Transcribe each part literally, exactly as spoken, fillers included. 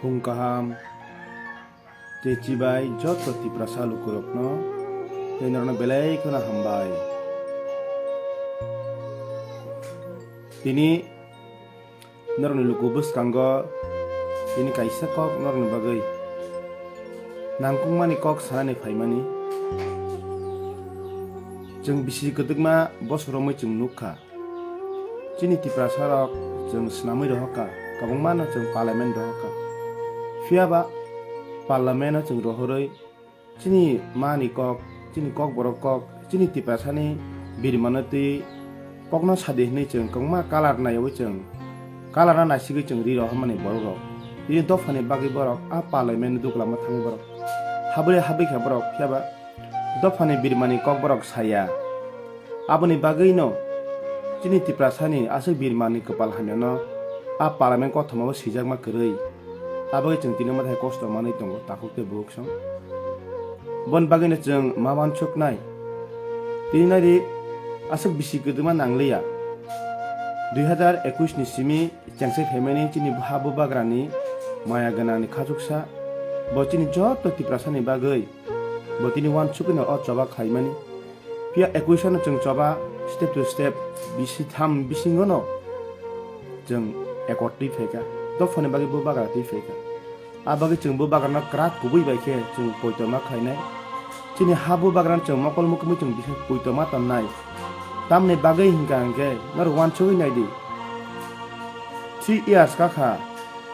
Phung kaham tei chibai joto Tiprasa lukurokno tei norokno belai kheno hambai. Tini norokni luku bwskango tini kaisa kok norokni bagwi nangkukmani kok sanani phaimani. Chwng bisi kwdwkma bosor romwi chwng nukha. Chini Tiprasa rok chwng swnamwi rohorkha, kwbangma no chwng parliament rohorkha. Phiya ba parliament no chwng rohorwi chini mani kok, chini kok borok kok, chini Tiprasa ni birma no twi kokno sadi hwnwi chwng kwbangma colour naiwi chwng colour no naisigwi chwng ri rohormani borok rok. Tini dophani bagwi borok a parliament ni duglam o thangwi borok habri habri kha borok, phiya ba dophani birmani kok borok saya. Aboni bagwino chini Tiprasani aswk birmani kwpal hamyano a parliament kothoma o swijakma kwrwi. Abagwi chwng tini omo hai kosto manwi tongo takhuk tei bukhuk song. Boni bagwino chwng ma wansuknai. Tini nari aswk bisi kwdwma nangliya. Dui hazar ekush ni simi chengsai phaimani chini ha bubagrani maya gwnangni khachuksa. Bo chini joto Tiprasani bagwi bo tini wansukgwino o choba khlaimani. Phiya ekush ano chwng choba step to step bisi tham bisingono chwng accord twi phaikha, dophani bagwi bubagra twi phaikha. A bagwi chwng bubagrano kwrak kubui bai khe chwng poito ma khlainai. Chini ha bubagrano chwng mokol mukumui chwng bisi poito ma tonnai. Tamni bagwi hwnkha hwnkhe norok wansugwi naidi. Three years kakha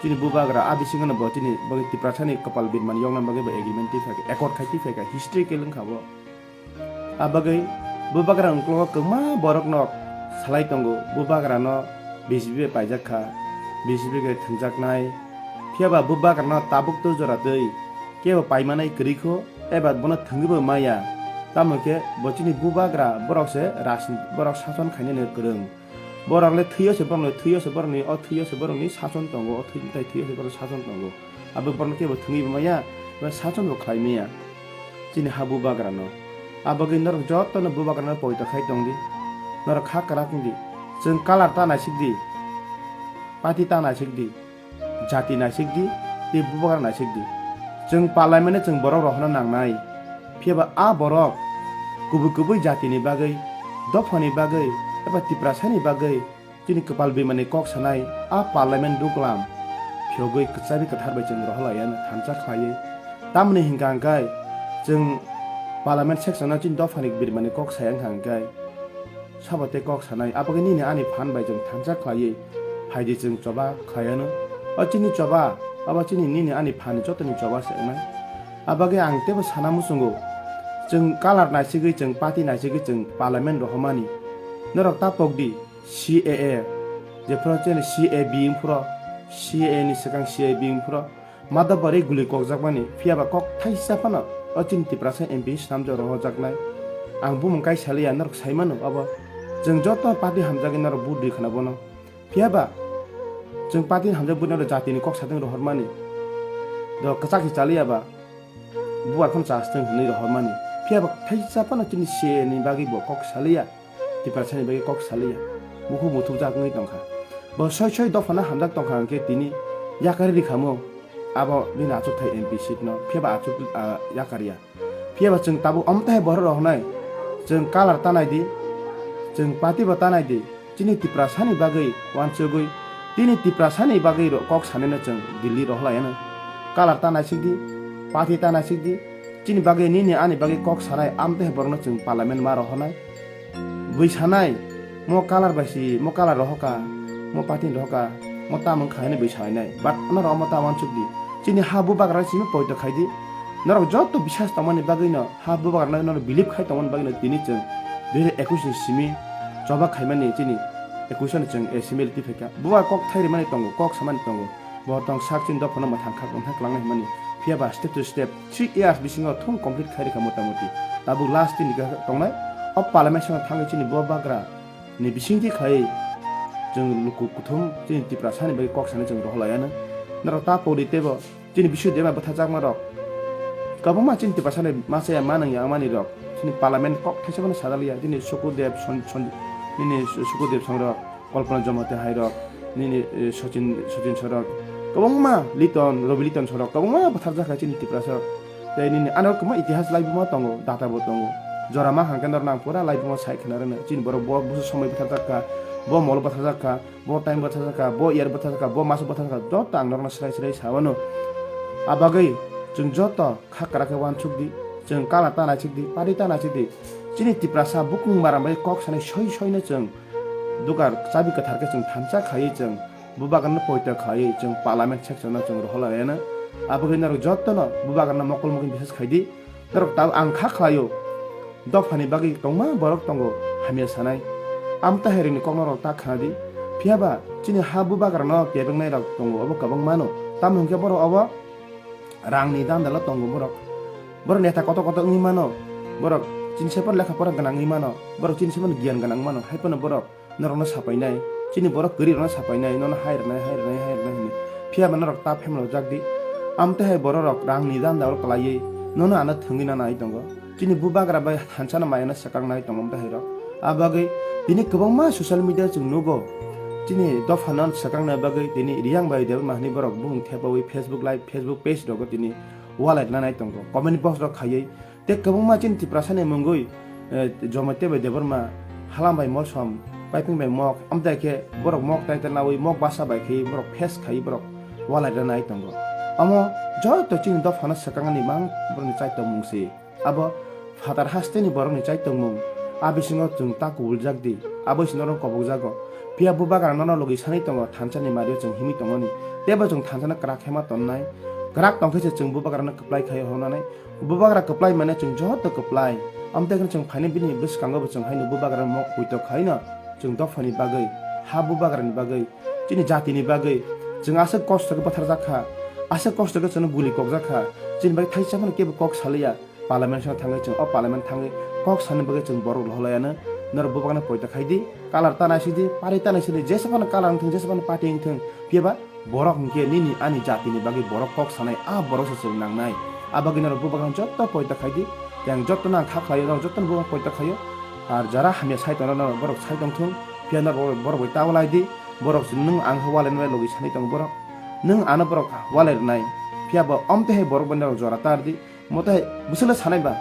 chini bubagra a bisingono bo chini bagwi Tiprasani kwpal birmani yokna bagwi bo agreement twi phaikha, accord khai twi phaikha, historical wngkha bo. A bagwi bubagra uklogo kwbangma borokno salai tongo, bubagrano B J P bai paijak kha, B J P bai thwngjaknai. Phiya ba bubagrano tabuk to jora twi kebo paimanai kwrwi kho, eba bono thwngwi bo maya. Tamo khe bo chini bubagra borok se rajniti, borok sason khainani kwrwng. Borok le thwiyo se, borok le thwiyo se, borokni o thwiyo se, borokni sason tongo, o thwi tai thwiyo se, borok sason tongo. Abo borokno kebo thwngwi bo maya, ba sason bo khlai maya. Chini ha bubagrano. Abagwi norok jotono bubagrano poito khai tongdi. Norok kha kwrak wngdi. Chwng colour ta naisik di. Party ta naisik di. Jati naisik di, tei bubagra naisik di. Chwng parliament-o chwng borok rohorna nangnai. Phiya ba a borok kubui kubui jatini bagwi, dophani bagwi, eba Tiprasani bagwi chini kwpal bimani kok sanai a parliament duglam phiyogwi kwchari kwthar bai chwng rohorlaiya thansa khlaiwi. Tamoni hwnkha hwnkhe chwng parliament section-o chini dophani birmani kok saya wngkha hwnkhe, sabo tei kok sanai, abagwi nini ani phan bai chwng thansa khlaiwi phaidi chwng choba khlaiano. O chini choba, abo chini nini ani phan jotoni choba se wngnai. Abagwi ang teibo sana muchungo, chwng colour naisigwi, chwng party naisigwi chwng parliament rohormani. Norok ta pokdi, C A A, jephuru chini C A B wngphuru, C A A ni swkang C A B wngphuru, Madhobari guli kokjakmani, phiya ba kok thaisa phano o chini Tiprasa M P swnamjak rohorjaknai. Ang bumung kai saliya, norok sai mano abo. Chwng joto party hamjagwi norok vote rwi khna bono. Phiya ba chwng party hamjak bui norok jatini kok satung rohormani. Do kwchak se chaliya ba bubar phano chastung hwnwi rohormani. Phiya ba thaisa phano chini C A A ni bagwi bo kok saliya. Tiprasani bagwi kok saliya, bukhuk muthubjak wngwi tongkha. Bo soi soi dophano hamjak tongkha hwnkhe tini yakari rikha mo, abo bini achukthai M P seat no, phiya ba achuk, ah, yakar ya. Phiya ba chwng tabuk omo tai borok rok hwnwi chwng colour ta nai di, chwng party bo ta nai di, chini Tiprasani bagwi wansugwi, tini Tiprasani bagwi ro-, kok sanino chwng Delhi rohorlai ano. Colour ta naisik di, party ta naisik di, chini bagwi nini ani bagwi kok sanai, amtwi borokno chwng parliament ma rohornai. Bui sanai, mo colour bai si, mo colour rohoka, mo party ni rohoka, mo tamung khaini bui sanai nai. But norok omo ta wansuk di. Chini ha bubagra simi poito khai di. Norok joto bisas tongmani bagwi no ha bubagra no, no believe khai tongmani bagwi no tini chwng dui hazar ekush ni simi choba khaimani chini ekush ni chwng assembly twi phaikha. Bubagra kok thai rimani tongo, kok samani tongo. Bo tong sak chini dophano mwthang kha, mwthang kwlangnai hwnmani. Phiya ba step to step three years bisingo thung complete khai rikha mota moti. Tabuk last tini kha tongnai. O parliament song thangwi chini bubagra ni bisingtwi khai chwng luku kuthum chini Tiprasani bagwi kok sanai chwng rohorlaiano. Norok ta pori teibo chini bisu dema bwthajakma rok kwbangma chini Tiprasani masa ya manang ya mani rok chini parliament kok thaisa phano sajaliya. Chini Sukudev Son-, Son-, nini Su-, Sukudev Songrok, Kalpana Jamatia hai rok, nini, eh, Sachin, Sachin Sorok, Kwbangma Liton, Robi Liton sorok kwbangma bwtharjak kha chini Tiprasa. Tei nini ano kwbangma itihas laibuma tongo, data bo tongo. Jora ma hangkhe norok nang pura laibuma sai khna rwno. Chini borok bo busu somoi bwtharjak kha, bo molo bwtharjak kha, bo time bwtharjak kha, bo year bwtharjak kha, bo maso bwtharjak kha, joto ang norokno srai srai sawano. Abagwi chwng joto kha kwrak khe uansuk di, chwng kala ta naisik di, pari ta naisik di. Chini Tiprasa bukung baram bai kok sanai soi soino chwng dugar chabi kwthar khe chwng thansa khaiwi chwng bubagrano poito khaiwi chwng parliament section no chwng rohorlaiyano. Abagwi norok jotono bubagrano mokol mokol message khaidi. Norok tabuk ang kha khlaio, dophani bagwi kwbangma borok tongo hamya sanai. Amtwi hai rokni kokno norok ta khna di. Phiya ba chini ha bubagrano kebengnai rok tongo, obo kwbangmano. Tamo hwnkhe borok obo rangni dandalo tongo borok. Borok neta kotor kotor wngwi mano. Borok chini se phano lekha pora gwnang wngwi mano. Borok chini se phano giyan gwnang wngwi mano. Hai phano borok norokno sapainai. Chini borok kwrwi rokno sapainai. Nono hai rwnai, hai rwnai, hai rwnai hwnwi. Phiya ba norok ta phemlok jak di. Amtwi hai borok rok rangni danda o kwlaiwi nono ano thwngwi nana hai tongo. Chini bubagra bai thansa no maya no swkang nai tongo amtwi hai rok. A bagwi tini kwbangma social media chwng nugo. Chini dophano swkang na bagwi tini Riyang bai Debbarma hwnwi borok bumung thepawi Facebook live, Facebook page rogo tini walai rwna nai tongo, comment box rok khaiwi. Tei kwbangma chini Tiprasani mungwi, eh, Jomatia bai Debbarma, Halam bai Molsom, Paiping bai Mok, amtwi khe borok Mok title nawi Mok basa bai khe borok face khai borok walai rwna nai tongo. Omo joto chini dophano swkangni mang borokni chaitokmung se. Abo phatar hasteni borokni chaitokmung. A bisingo chwng ta kubuljak di, abo se norok kobokjago. Phiya bubagra nono logi sanwi tongo, thansani mario chwng himwi tongoni. Teibo chwng thansano kwrak khe ma tonnai. Kwrak tongkhe se chwng bubagrano kwplai khai honanai. Bubagra kwplai mane chwng joto kwplai. Amtwi kheno chwng phaini bini bwskango bo chwng haino bubagrano mok poito khaino chwng dophani bagwi, ha bubagrani bagwi, chini jatini bagwi chwng aswk kosto khe bwtharjak kha, aswk kosto khe chwngno guli kokjak kha, chini bagwi thaisa phano kebo kok saliya. Parliament sano thangwi chwng o parliament thangwi kok sani bagwi chwng borok loholayano norok bubakno poito khai di, colour ta naisidi, party ta naisidi, jesa phano colour wngthung, jesa phano party wngthung, phiya ba borok hwnkhe nini ani jatini bagwi borok kok sanai, a borok se chwng nangnai. A bagwi norok bubakno joto poito khai di, yang jotono ang kha khlaio, norok jotono bubakno poito khaio. Ar jara hamya sai tongnai norok borok sai tongthung, phiya norok borok bai ta walai di, borok se nwng ang khe walai nai logi sanai tongo borok. Nwng ano borok walai rwnai, phiya bo omtwi hai borok bai norok jora tar di. Mote bwswkle sanai ba,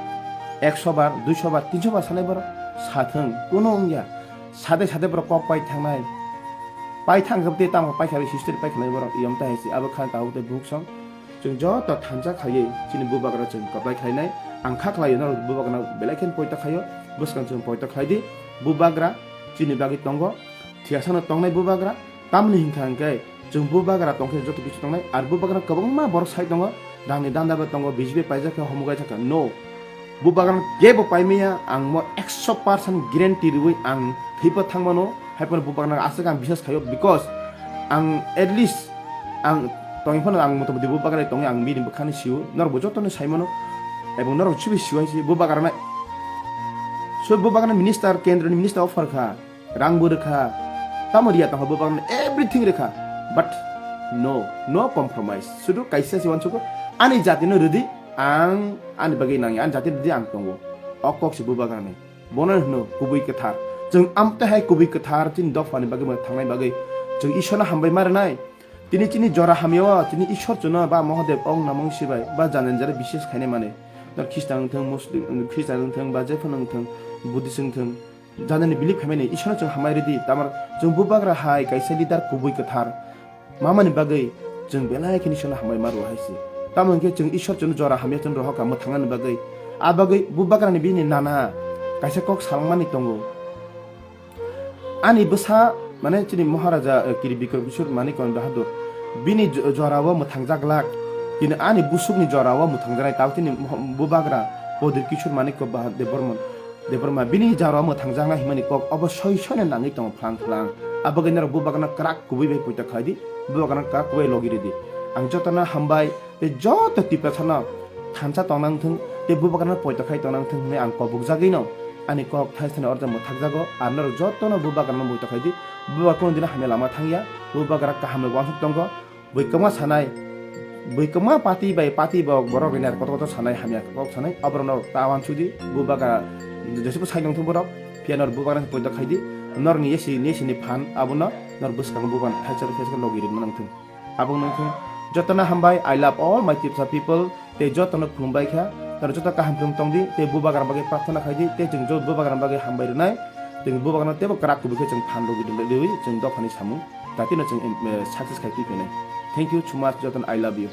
ekso bar, duiso bar, tinso bar sanai borok sathwng, kuno wngya. Sade sade borok kok pai thangnai. Pai thang khe tei tamo pai kha history pai khlai borok, iyom ta hai se abo kha tabuk tei buhuk song. Chwng joto thansa khaiwi chini bubagra chwng kwplai khlainai. Ang kha khlaio norok bubagrano belai khe poito khaio, bwskang chwng poito khlai di. Bubagra chini bagwi tongo, thiyasano tongnai bubagra. Tamni hinkha hinkhe chwng bubagra tongkhe joto kisu tongnai, ar bubagra kwbangma borok sai tongo, rangni danda bai tongo, B J P paijak khe homogai thangkha. No, bubagra kebo paimaya, ang mo ekso percent guarantee riwi ang thwipa thangmano, haiphano bubagra aswk ang biswas khaio, because ang at least ang tongwi phano ang motamoti bubagra tongwi ang bini bwkhani sio, norokbo jotono saimano, ebong norok sibi sio hai se bubagrana, so bubagrana minister, kendroni minister offer kha. Rang bo rwkha, tamo riya tongkha, bubakno everything rwkha, but no, no compromise. Sudu kaisa se uansukgo, ani jatino rwdi, ang ani bagwi nangya, ani jatino rwdi, ang tongo. O kok se bubagrani. Bono hwno kubui kwthar. Chwng amtwi hai kubui kwthar chini dophani bagwi, thangnai bagwi chwng Ishwarno hambai ma rwnai. Tini chini jora hamya o, tini Ishwar chwngno ba Mahadev, Om Namah Shivaya, ba janani jora bises khainai mani. Nor Khristan wngthwng, Muslim, Khristan wngthwng, ba jephano wngthwng, Buddhist wngthwng, janani believe khaimani Ishwarno chwng hambai rwdi, tamar chwng bubagra hai kaisa leader kubui kwthar mamani bagwi chwng belai kheno Ishwarno hambai ma rwo hai se. Tamo hwnkhe chwng Ishwar chwngno jora hamya chwng rohor kha mwthangnani bagwi. A bagwi bubagrani bini nana kaisa kok salangmani tongo. Ani bwsa, mane, chini Maharaja, eh, Kiri Bikram Kishore Manik Bahadur, bini jo-, jorao mwthangjak glak, kini ani busukni jorao mwthangjaknai, tao chini moh-, bubagra Pradyot Kishore Manik Baha-, Debbarma, Debbarma, bini jorao mwthangjaknai himani kok obo soi soino nangwi tongo phlang phlang. Abagwi norok bubagrano kwrak kubui bai poito khlai di, bubagrano kwrak kubui logi rwdi. Ang jotono hambai. Tei joto Tiprasano thansa tongna wngthung, tei bubagrano poito khai tongna wngthung hwnwi ang kobokjagwino ani kok thaisano order mwthakjago, ar norok jotono bubagrano poito khai di. Bubagra kunu dino hamya lama thangya, bubagra kaham bai uansuk tongo, bui kwma sanai, bui kwma party bai party bo borok rwni kotor kotor sanai, hamya kok sanai, aborok norok ta uansuk di, bubagra jesebo sai tongthung borok, phiya norok bubagrano poito khai di, norokni yesi, yesini phan abono norok bwskango bubagrano thaisa thaisa logi rwna wngthung. Abo wngkha jotono hambai, I love all my Tipsa people, tei jotono khulumbai kha, tei joto kaham khulum tongdi, tei bubagrang bagwi prarthana khaidi, tei chwng jo bubagrang bagwi hambai rwnai, chwng bubagrang teibo kwrak kubui khe chwng phan rwgwi rwui chwng dophani samung, jatino chwng, eh, success khai twi phainai. Thank you so much, jotono I love you.